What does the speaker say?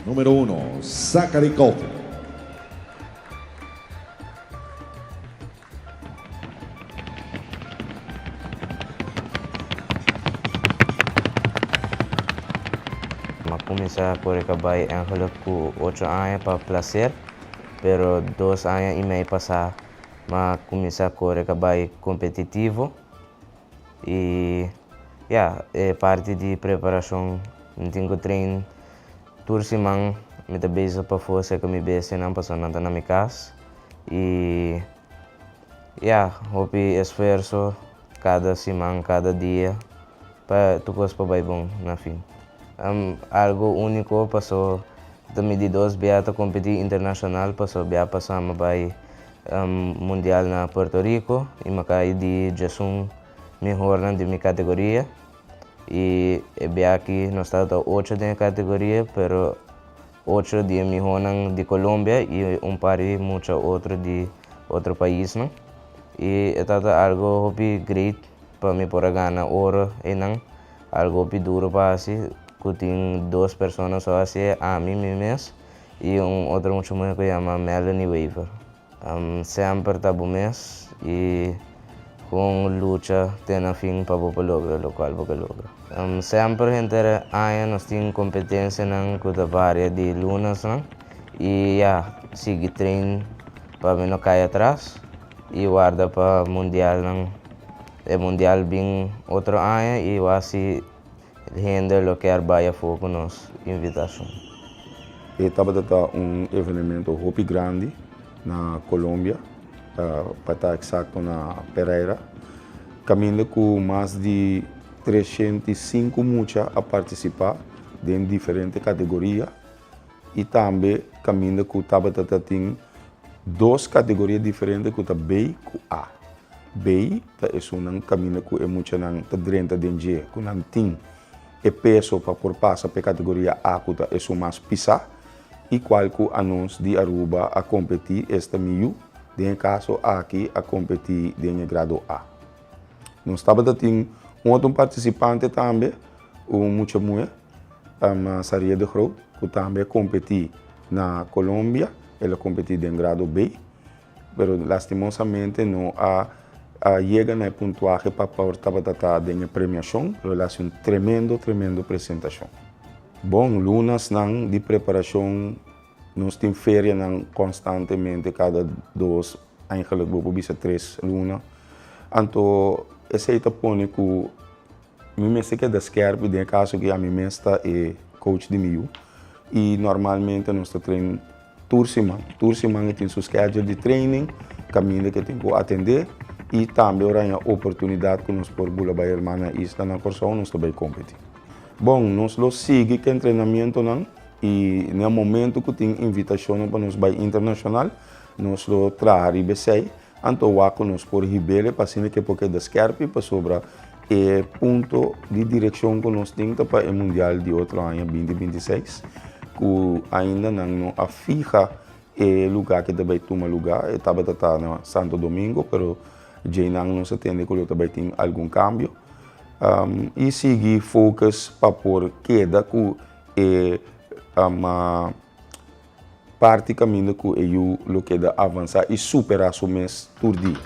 Numero 1, Zachary Coffin. M'a kuminsá kore kabai engeluk ku ocho aña pa plaser, pero dos aña i mei pasá m'a kuminsá kore kabai kompetitivo i ya, e parti di preparashon mi tin ku train tur siman mi ta bezig pafó serka mi bestianan pasobra nan ta na mi kas i Ya, hopi esfuerso kada siman, kada dia pa tur kos por bai bon na fin. Algo úniko paso ta mi di dos bia ta kompetí internashonal paso bia pasá mi bai mundial na Puerto Rico i mi a kai di djesun mihornan di mi kategoria i e bia aki nos tabata ocho den e kategoria pero Ocho di e mihonan di Colombia y un par di mucha otro di otro paisnan. Y e tabata algo hopi great pa mi por a gana oro eynan. Algo hopi duro pa haci cu tin dos persona so haci, ami mi mes y un otro mucha muhe cu yama Melanie Wever. Semper ta bo mes y con lucha te na fin pa bo por logra locual bo ke logra. Semper henter aña nos tin competencianan cu ta varia di lunasnan y ya sigui train pa mi no cay atras y warda pa mundialnan e mundial bin otro aña y wak si hende lo kier bay afo cu nos invitacion. E tabata ta un evenemento hopi grandi na Colombia, pa ta exacto na Pereira, caminda cu mas di 305 mucha a participa den diferente categoria y tambe caminda cu tabata ta tin dos categoria diferente cu ta B cu A. Bay ta esunnan kaminda ku e muchanan ta drenta den dje ku nan tin e peso pa por pasa pa e kategoria A ku ta esun mas pisá i kual ku anos di Aruba a kompetí esta mi yu den e kaso aki a kompetí den e grado A. Nos tabata tin un otro partisipante tambe un mucha muhé Saria de Groot ku tambe a kompetí na Colombia el a kompetí den grado B. Pero lastimosamente no a a yega na e puntuahe pa por tabata ta den e premiashon, pero el a hasi un tremendo, tremendo presentashon. Bon, lunasnan di preparashon, nos tin ferianan konstantemente kada dos, eigenlijk bo por bisa tres luna. Anto esei ta pone ku Mi mester keda skerp den e kaso ku ami mes ta e coach di mi yu i normalmente nos ta train tur siman. Tur siman e tin su schedule di training kaminda ku e tin ku atendé i tambe ora haña oportunidat ku nos por bula bai hermana isla na Kòrsou nos ta bai kompetí. Bon, nos lo sigui ku entrenamientonan i na momento ku tin invitashonnan pa nos bai internashonal nos lo traha riba esei. Anto wak ku nos por hib'el pa asina ke por keda skerpi pasobra e punto di direkshon ku nos tin ta pa e mundial di otro aña binti 26 ku ainda nan no a fiha e lugá ke ta bai tuma lugá. E tabata ta na Santo Domingo pero djeinan nos a tende ku lo ta bai tin algun kambio i sigui focus pa por keda ku e Parti kaminda ku e yu lo keda avansá i superá su mes tur dia.